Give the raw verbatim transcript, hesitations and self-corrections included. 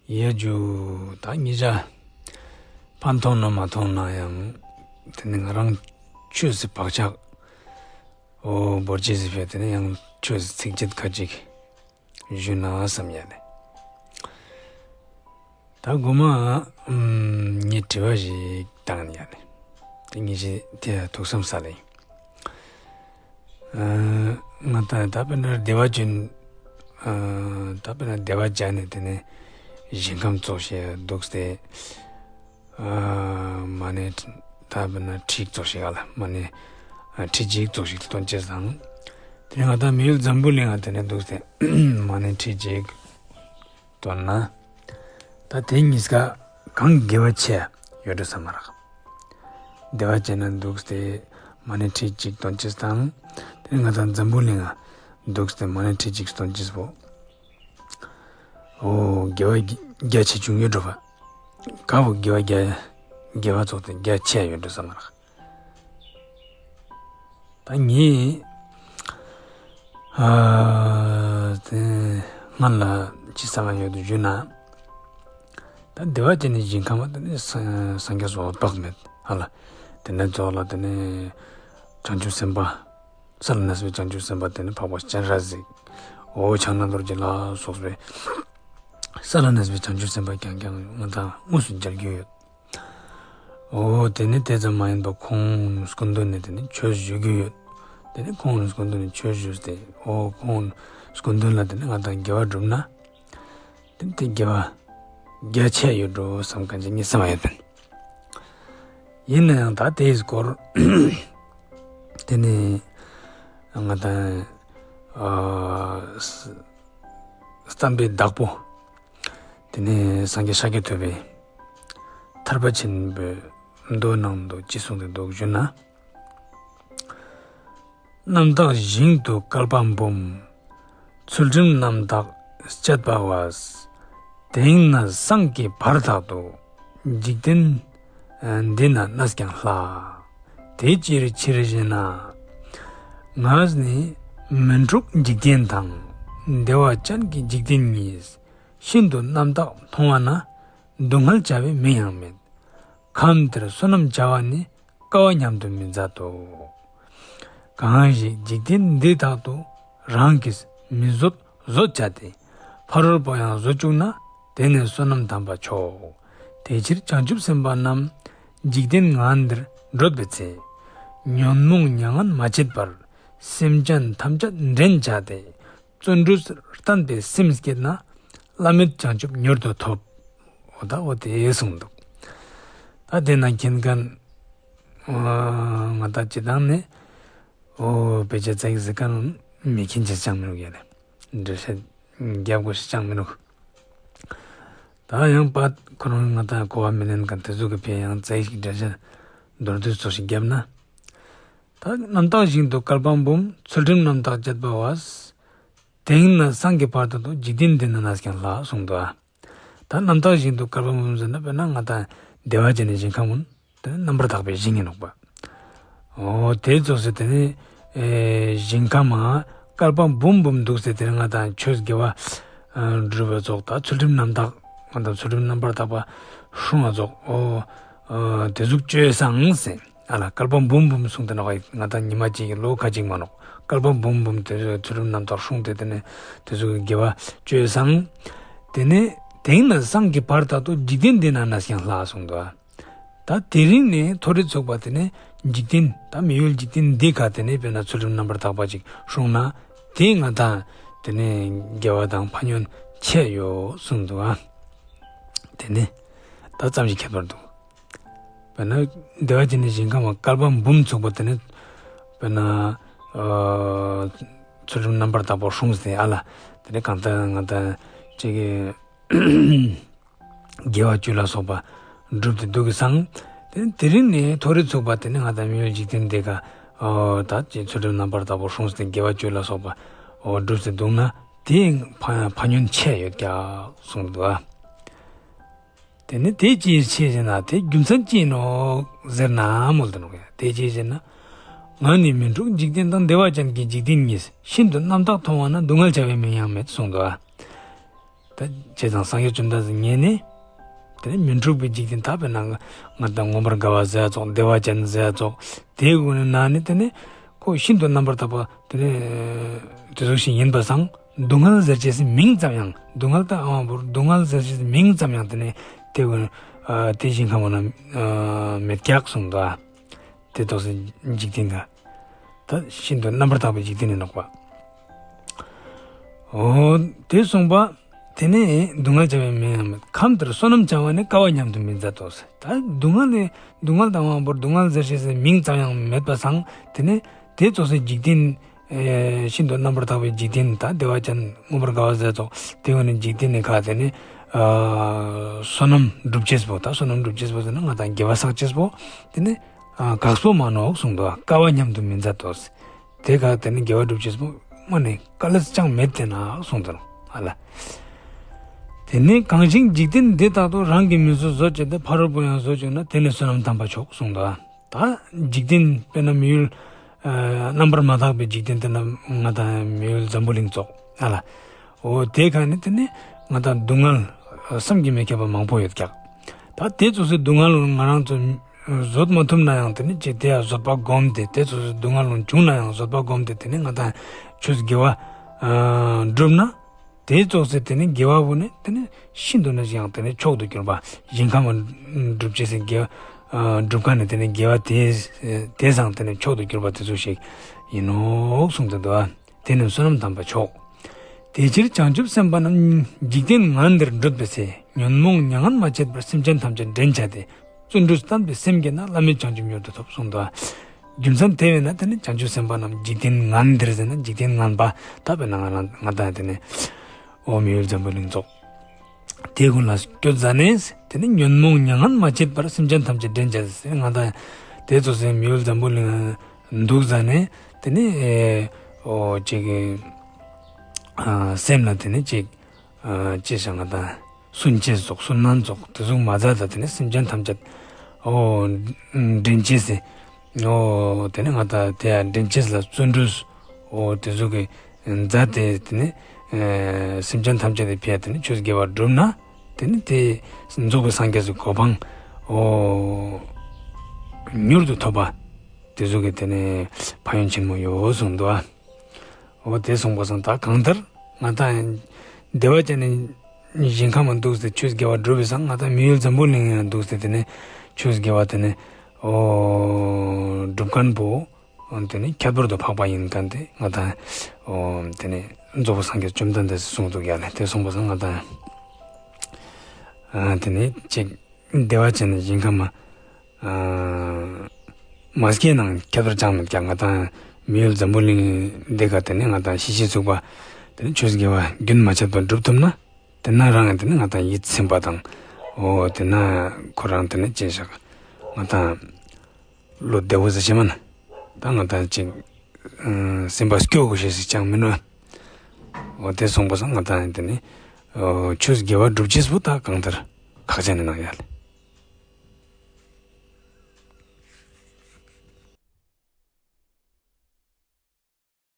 ཡ་ཇུ། ད་ཉིད་ཅག་ཕན་ཐོགས་ན་མ་ཐོགས་ན་ཡང་། དེ་ནི་ང་རང་ཆོས་སི་བག་ཆགས་འོ་འབོར་ཆེ་ཟིག་བྱས། དེ་ནི་ཡང་ཆོས་སི་ཚིགས་བཅད་ཁ་ཅིག་ཞུས་ན་བསམ་ཡ་ནི། ད་དགོང་མོ་ངས་དྲི་བ་ཞིག་བཏང་ནི་ཡ་ནི། དེ་ངས་ཞིག་དེ་ཐུགས་བསམ་ས་ལ་ཡིན། ང་ད་ད་དཔེར་ན་སྡེ་བ་ཅན། ད་དཔེར་ན་སྡེ་བ་བརྒྱ་ནས་དེ་ནས་ཞིང་ཁམས་ཙོགས་ཤིག་འདུག་སྟེ། མ་ཎི་ད་དཔེར་ན་ཁྲི་ཙོགས་ཤིག་ག་ལ་མ་ཎི་ཁྲི་གཅིག་ཙོགས་ཤིག་འདོན་ཅེས་དང་། དེ་ནས་ང་ད་མི་ཡུལ་འཛམ་བུ་གླིང་ང་དེ་ནས་འདུག་སྟེ་མ་ཎི་ཁྲི་གཅིག་འདོན་ན། ད་དེ་གཉིས་ཀ་གང་དགེ་བ་ཆེ་ཡོད་འགྲོ་བསམ་མ་རག། སྡེ་བ་ཅན་ན་འདུག་སྟེ་མ་ཎི་ཁྲི་གཅིག་འདོན་ཅེས་དང་། དེ་ནས་ང་ད་འཛམ་བུ་གླིང་ང་འདུག་སྟེ་མ་ཎི་ཁྲི་གཅིག་འདོན་ཅེས་པོ། འོ་དགེ་བ་རྒྱ་ཆེ་ཆུང་ཡོད་འགྲོ་བ། ག་བོ་དགེ་བ་རྒྱ་དགེ་བ་ཙོགས་དེ་རྒྱ་ཆེ་ཡོད་འགྲོ་བསམ་མ་རག། ད་ངས་ཨ་དེ་སྔོན་ལ་ཅི་བསམ་ཡོད་དུ་ཞུས་ན། ད་སྡེ་བ་ཅན་ནི་ཞིང་ཁམས་དེ་ནི་སངས་རྒྱས་སུ་དཔག་མེད་ཧ་ལ། དེ་ནས་ཙོགས་ལ་དེ་ནི་བྱང་ཆུབ་སེམས་དཔའ། ས་ལ་གནས་པའི་བྱང་ཆུབ་སེམས་དཔའ་དེ་ནི་འཕགས་པ་སྤྱན་རས་གཟིགས། འོ་ཕྱག་ན་རྡོ་རྗེ་ལ་སོགས་པའི་ས་ལ་གནས་པའི་བྱང་ཆུབ་སེམས་དཔའ་རྐྱང་རྐྱང་ང་དང་དངོས་སུ་མཇལ་རྒྱུ་ཡོད། འོ་དེ་ནི་དེ་ཙམ་མ་ཡིན་པར་ཁོང་སྐུ་མདུན་ནས་དེ་ནི་ཆོས་ཞུ་རྒྱུ་ཡོད། དེ་ནི་ཁོང་སྐུ་མདུན་ནས་ཆོས་ཞུས་ཏེ། འོ་ཁོང་སྐུ་མདུན་ལ་དེ་ནི་ང་དང་དགེ་བ་བསྒྲུབ་ན། དེ་ནི་དེ་དགེ་བ་རྒྱ་ཆེ་ཡོད་འགྲོ་བསམ་གང་ཅི་ངས་བསམ་ཡོད་པས། ཡིན་ན་ཡང་ད་དེའི་སྐོར་དེ་ནི་ང་དང་ཨ་བསྟན་པའི་བདག་པོ། དེ་ནས་སངས་རྒྱས་ཤཱཀྱ་ཐུབ་པས་ཐར་པ་ཆེན་པོའི་མདོ་ནང་དུ་ཅི་གསུངས་ཏེ་འདུག་ཞུ་ན། རྣམ་དག་ཞིང་དུ་བསྐལ་པ་འབུམ། ཚུལ་ཁྲིམས་རྣམ་དག་སྤྱད་པ་བ། དེང་ན་སངས་ཀྱི་བར་དག་ཏུ། འཇིག་རྟེན་འདི་ན་གནས་ཀྱང་ལྷ། དེ་ཅིའི་ཕྱིར་ཞེ་ན། ང་ནི་མི་འཁྲུགས་འཇིག་རྟེན་དང་། བདེ་བ་ཅན་གྱི་འཇིག་རྟེན་གཉིས། ཤིན་ཏུ་རྣམ་དག་མཐོང་བ་ན། སྡུག་བསྔལ་བྱ་བའི་མིང་ཡང་མེད། ཁམས་དེར་བསོད་ནམས་བྱ་བ་ནི། དཀའ་བ་མཉམ་དུ་མི་མཛད་དོ། གང་ཞིག་འཇིག་རྟེན་འདི་དག་ཏུ། རང་གིས་མི་བཟོད་བཟོད་བྱ་སྟེ། ཕ་རོལ་པོ་ཡང་བཟོད་བཅུག་ན། དེ་ནི་བསོད་ནམས་དམ་པ་མཆོག། དེ་ཕྱིར་བྱང་ཆུབ་སེམས་དཔའ་རྣམས། འཇིག་རྟེན་ངན་འདིར་བགྲོད་པའི་ཚེ། ཉོན་མོངས་མྱ་ངན་མ་བྱེད་པར། སེམས་ཅན་ཐམས་ཅད་འདྲེན་བྱ་སྟེ། བརྩོན་འགྲུས་བརྟན་པའི་སེམས་བསྐྱེད་ན། བླ་མེད་བྱང་ཆུབ་མྱུར་དུ་ཐོབ། འོ་ད་འོ་དེ་གསུངས་འདུག། ད་དེ་ན་མཁྱེན་མཁན་ང་ད་སྤྱི་བཏང་ནས་འོ་དཔེ་ཆ་ཙིག་ཟིག་གང་མི་མཁྱེན་ཅེས་ཅང་མི་འདུག་ཡ་ལེ། འགྲེལ་བཤད་རྒྱབ་དགོས་ཤེས་ཅང་མི་འདུག། ད་ཡང་པ་ཁོ་རང་ང་ད་གོ་བ་མི་ལེན་མཁན་དེ་ཚོ་གི་ཕན་ཡང་ཙིག་ཞིག་འགྲེལ་བཤད་མདོར་བསྡུས་ཚོ་ཞིག་བརྒྱབ་ན། ད་རྣམ་དག་ཞིང་དུ་བསྐལ་པ་འབུམ། ཚུལ་ཁྲིམས་རྣམ་དག་སྤྱད་པ་བ། དེང་ན་སངས་ཀྱི་བར་དུ། འཇིག་རྟེན་འདི་ན་གནས་ཀྱང་ལྷ། གསུངས་འདུག་ཨ། ད་རྣམ་དག་ཞིང་དུ་བསྐལ་པ་འབུམ་ཟེར་ན། དཔེར་ན་ང་དང་བདེ་བ་ཅན་ནི་ཞིང་ཁམས་ཀུན་དེ་རྣམ་པར་དག་པའི་ཞིང་ཡིན་ནོག་པ། འོ་དེ་ཙོགས་སེ་དེ་ནི་ཞིང་ཁམས་མ་བསྐལ་པ་འབུམ་འབུམ་འདུག་སེ། དེ་ནི་ང་དང་ཆོས་དགེ་བ་སྒྲུབ་པ་ཙོགས། ད་ཚུལ་ཁྲིམས་རྣམ་དག་ང་དང་ཚུལ་ཁྲིམས་རྣམ་པར་དག་པ་སྲུང་བ་ཙོགས། འོ་དེ་ཟུག་བཅོས་སང་ཟེར། ཨ་ལ་བསྐལ་པ་འབུམ་འབུམ་གསུངས་ཏེ་ནོག། ང་དང་ཉི་མ་གཅིག་གི་ལོ་ཁ་ཅིག་མ་ནོག། བསྐལ་པ་འབུམ་འབུམ་དེ་ཚུལ་ཁྲིམས་རྣམ་དག་སྲུང་སྟེ་དེ་ནས་དེ་ཚོ་གི་དགེ་བ་བཅོས་སང་། དེ་ནས་དེང་ན་སངས་ཀྱི་བར་དག་ཏུ། འཇིག་རྟེན་འདི་ན་གནས་ཀྱང་ལྷ། གསུངས་འདུག། ད་དེ་རིང་ནས་མཐོ་རིས་ཚུགས་པ་དེ་ནས་འཇིག་རྟེན་ད་མི་ཡུལ་འཇིག་རྟེན་འདི་ག་དེ་ནས་དཔེར་ན་ཚུལ་ཁྲིམས་རྣམ་པར་དག་པ་ཅིག་སྲུང་ན། དེ་ང་དང་དེ་ནས་དགེ་བ་དང་ཕན་ཡོན་ཆེ་ཡོད་གསུངས་འདུག། དེ་ནས་ད་ཙམ་ཞིག་ཁྱད་པར་འདུག། དཔེར་ན་བདེ་བ་ཅན་ནི་ཞིང་ཁམས་བསྐལ་པ་འབུམ་ཚུགས་པ་དེ་ནི། དཔེར་ན་ཚུལ་ཁྲིམས་རྣམ་པར་དག་པ་སྲུངས་ཏེ། ཨ་ལ་དེ་ནི་གང་ལྟར་ང་དང་ཅིག་དགེ་བ་བཅུ་ལ་སོགས་པ་བསྒྲུབས་ཏེ་འདུག་གི་སང་། དེ་ནི་དེ་རིང་ནས་མཐོ་རིས་ཚུགས་པ་དེ་ནི་ང་དང་མི་ཡུལ་འཇིག་རྟེན་འདི་ག་ད་ཅིག་ཚུལ་ཁྲིམས་རྣམ་པར་དག་པ་སྲུངས་ཏེ་དགེ་བ་བཅུ་ལ་སོགས་པ་བསྒྲུབས་ཏེ་འདུག་ན། དེ་ཕན་ཕན་ཡོན་ཆེ་ཡོད་ཀྱག་གསུངས་འདུག། དེ་ནི་དེ་ཅིའི་ཕྱིར་ཞེ་ན། དེ་རྒྱུ་མཚན་ཅི་ཡིན་ནོ་ཟེར་ན། མོལ་ཏེ་ནོག་ཡ། དེ་ཅིའི་ཕྱིར་ཞེ་ན། ང་ནི་མི་འཁྲུགས་འཇིག་རྟེན་དང་། བདེ་བ་ཅན་གྱི་འཇིག་རྟེན་གཉིས། ཤིན་ཏུ་རྣམ་དག་མཐོང་བ་ན། སྡུག་བསྔལ་བྱ་བའི་མིང་ཡང་མེད། གསུངས་འདུག། ད་བྱས་ཙང་སངས་རྒྱས་བཅོམ་ལྡན་འདས་ཉན་ནས། དེ་ནས་མི་འཁྲུགས་པའི་འཇིག་རྟེན་ད་དཔེར་ན་ང་དང་མངོན་པར་དགའ་བ་ཟེར་ཡ་ཙོགས་བདེ་བ་ཅན་ཟེར་ཡ་ཙོགས་དེའི་སྒོ་ནས་ནང་ནས་དེ་ནས་ཁོ་ཤིན་ཏུ་རྣམ་པར་དག་པ་དེ་ནས་དེ་ཚོ་ཞིག་ཡིན་པ་སང་སྡུག་བསྔལ་ཟེར་ཅེས་སི་མིང་ཙམ་ཡང་སྡུག་བསྔལ་ད་ཨ་བོར་སྡུག་བསྔལ་ཟེར་ཅེས་སི་མིང་ཙམ་ཡང་དེ་ནས་དེ་སྒོ་ནས་དེ་ཞིང་ཁམས་ན་མེད་ཀྱག་གསུངས་འདུག་དེ་ཙོགས་སི་འཇིག་རྟེན་ག་ད་ཤིན་ཏུ་རྣམ་པར་དག་པའི་འཇིག་རྟེན་ནི་ནོག་པ། འོ། དེ་གསུངས་པ། དེ་ནས་སྡུག་བསྔལ་བྱ་བའི་མིང་ཡང་མེད། ཁམས་དེར་བསོད་ནམས་བྱ་བ་ནི། དཀའ་བ་སྙམ་དུ་མི་མཛད་དོ་ཟེར། ད་སྡུག་བསྔལ་ནི་སྡུག་བསྔལ་དང་དབང་པོར་སྡུག་བསྔལ་ཟེར་ཞེས་ཟེར་མིང་ཙམ་ཡང་མེད་པ་སང་དེ་ནས་དེ་ཙོགས་སི་འཇིག་རྟེན། ཤིན་ཏུ་རྣམ་པར་དག་པའི་འཇིག་རྟེན་ད་བདེ་བ་ཅན་མངོན་པར་དགའ་བ་ཟེར་ཙོགས་དེ་བོ་ནི་འཇིག་རྟེན་ནི་ཁ་དེ་ནི། བསོད་ནམས་སྒྲུབ་ཅེས་པོ་ད་བསོད་ནམས་སྒྲུབ་ཅེས་པོ་ཟེར་ན་ང་དང་དགེ་བ་བསགས་ཅེས་པོ་དེ་ནི། དཀགས་པོ་མ་ནོག་གསུངས་འདུག་དཀའ་བ་སྙམ་དུ་མི་མཛད་དོ། དེ་ག་དེ་ནི་དགེ་བ་སྒྲུབ་ཅེས་པོ་མ་ནི་དཀའ་ལས་ཅང་མེད་དེ་ན་གསུངས་འདུག་ཨ་ལ། དེ་ནི་གང་ཞིག་འཇིག་རྟེན་འདི་དག་ཏུ། རང་གིས་མི་བཟོད་བཟོད་བྱས་ཏེ། ཕ་རོལ་པོ་ཡང་བཟོད་བཅུག་ན། དེ་ནི་བསོད་ནམས་དམ་པ་མཆོག་གསུངས་འདུག་ད་འཇིག་རྟེན་དཔེར་ན་མི་ཡུལ། རྣམ་པར་མ་དག་པའི་འཇིག་རྟེན་དེ་ན་ང་དང་མི་ཡུལ་འཛམ་བུ་གླིང་ཙོགས་ཨ་ལ། འོ་དེ་ག་ནི་དེ་ནི་ང་དང་སྡུག་བསྔལ་བསམ་གྱིས་མི་ཁྱབ་པ་མང་པོ་ཡོད་ཀྱག་ད་དེ་ཙོགས་སི་སྡུག་བསྔལ་ལ་ང་རང་ཚོ་བཟོད་མ་ཐུབ་ན་ཡང་དེ་ནི་ཅིག་དེ་ཡང་བཟོད་པ་བསྒོམ་སྟེ་དེ་ཙོགས་སི་སྡུག་བསྔལ་ལ་བྱུང་ན་ཡང་བཟོད་པ་བསྒོམ་སྟེ་དེ་ནི་ང་དང་ཆོས་དགེ་བ་བསྒྲུབ་ན། དེ་ཙོགས་སི་དེ་ནི་དགེ་བ་བོ་ནི་དེ་ནི་ཤིན་ཏུ་ནས་ཡང་དེ་ནི་མཆོག་ཏུ་གྱུར་པ། ཞིང་ཁམས་སྒྲུབ་ཅེས་སི་དགེ་བ་སྒྲུབ་མཁན་ནི་དེ་ནི་དགེ་བ་དེ་དེ་སང་དེ་ནི་མཆོག་ཏུ་གྱུར་པ་དེ་ཚོ་ཞིག་ཡིན་ནོག་གསུངས་ཏེ་འདུག་དེ་ནི་བསོད་ནམས་དམ་པ་མཆོག་དེ་ཕྱིར་བྱང་ཆུབ་སེམས་དཔའ་རྣམས། འཇིག་རྟེན་ངན་འདིར་འདུད་པའི་ཚེ། ཉོན་མོངས་མྱ་ངན་མ་བྱས་པར། སེམས་ཅན་ཐམས་ཅད་འདྲེན་བྱས་ཏེ། བརྩོན་འགྲུས་བརྟན་པའི་སེམས་བསྐྱེད་ན། བླ་མེད་བྱང་ཆུབ་མྱུར་དུ་ཐོབ་གསུངས་འདུག་རྒྱུ་མཚན་དེ་བས་ན་དེ་ནི་བྱང་ཆུབ་སེམས་དཔའ་རྣམས་འཇིག་རྟེན་ངན་འདིར་ཟེར་ན་འཇིག་རྟེན་ངན་པ་ད་དཔེར་ན་ང་རང་ང་དང་དེ་ནི་འོ་མི་ཡུལ་འཛམ་བུ་གླིང་ཙོགས་དེ་ཀུན་ལ་སྐྱོ་ཟ་ནས་དེ་ནི་ཉོན་མོངས་མྱ་ངན་མ་བྱས་པར། སེམས་ཅན་ཐམས་ཅད་འདྲེན་བྱས་ཟེར་ང་དང་དེ་ཙོགས་སེ་མི་ཡུལ་འཛམ་བུ་གླིང་འདུག་ཟ་ནས་དེ་ནི་འོ་ཅིག་སེམས་ལ་དེ་ནི་ཅིག་ཅེས་བྱ་ང་དང་སུན་ཅེས་སོགས་སུན་སྣང་སོགས་དེ་ཟུག་མ་མཛད་ད་དེ་ནི་སེམས་ཅན་ཐམས་ཅད་འོ་འདྲེན་ཅེས་སི་འོ་དེ་ནི་ང་དང་དེ་ཡང་འདྲེན་ཅེས་ལ་བརྩོན་འགྲུས་འོ་དེ་ཟུག་གི་མཛད་དེ་དེ་ནི་སེམས་ཅན་ཐམས་ཅད་དེ་ཕན་དེ་ནི་ཆོས་དགེ་བ་བསྒྲུབ་ན་དེ་ནི་དེ་རྫོགས་པའི་སངས་རྒྱས་སི་གོ་འཕང་འོ་མྱུར་དུ་ཐོབ་པ་དེ་ཟུག་གི་དེ་ནི་ཕན་ཡོན་ཆེན་མོ་ཡོད་གསུངས་འདུག་འོ་དེ་གསུངས་པ་སང་ད་གང་ལྟར་ང་དང་བདེ་བ་ཅན་ནི་ཞིང་ཁམས་མ་འདུག་སྟེ་ཆོས་དགེ་བ་སྒྲུབ་པའི་སང་ང་དང་མི་ཡུལ་འཛམ་བུ་གླིང་ཡང་འདུག་སྟེ་དེ་ནི་ཆོས་དགེ་བ་དེ་ནི་འོ་སྒྲུབ་མཁན་པོ་དེ་ནི་ཁྱད་པར་དུ་འཕགས་པ་ཡིན་མཁན་དེ་ང་དང་འོ་དེ་ནི་རྫོགས་པའི་སངས་རྒྱས་བཅོམ་ལྡན་འདས་སུ་གསུངས་འདུག་ཡ་ལེ། དེ་གསུངས་པ་སང་ང་དང་དེ་ནི་ཅིག་བདེ་བ་ཅན་ནི་ཞིང་ཁམས་མ་མ་སྐྱེས་ནའང་ཁྱད་པར་ཅང་མེད་ཀྱང་ང་དང་མི་ཡུལ་འཛམ་བུ་གླིང་འདི་ག་དེ་ནི་ང་དང་ཤི་ཤི་ཚུགས་པ་དེ་ནི་ཆོས་དགེ་བ་རྒྱུན་མ་ཆད་པར་སྒྲུབ་ཐུབ་ན་དེ་ན་རང་དེ་ནི་ང་དང་ཡིད་ཚིམ་པ་དང་འོ་དེ་ན་ཁོ་རང་དེ་ནི་ཅི་ཞག་ང་དང་བློ་བདེ་བོ་ཟེར་ཅི་མ་ན་ད་ང་དང་ཅིག་སེམས་པ་སྐྱོ་དགོས་ཤེས་ཞིག་ཅང་མིན་ནོ། འོ་དེ་གསུངས་པ་སང་ང་དང་དེ་ནི་ཆོས་དགེ་བ་སྒྲུབ་ཅེས་པོ་ད་གང་ལྟར་ཁག་ཅན་ནི་ནང་ཡ་ལེ།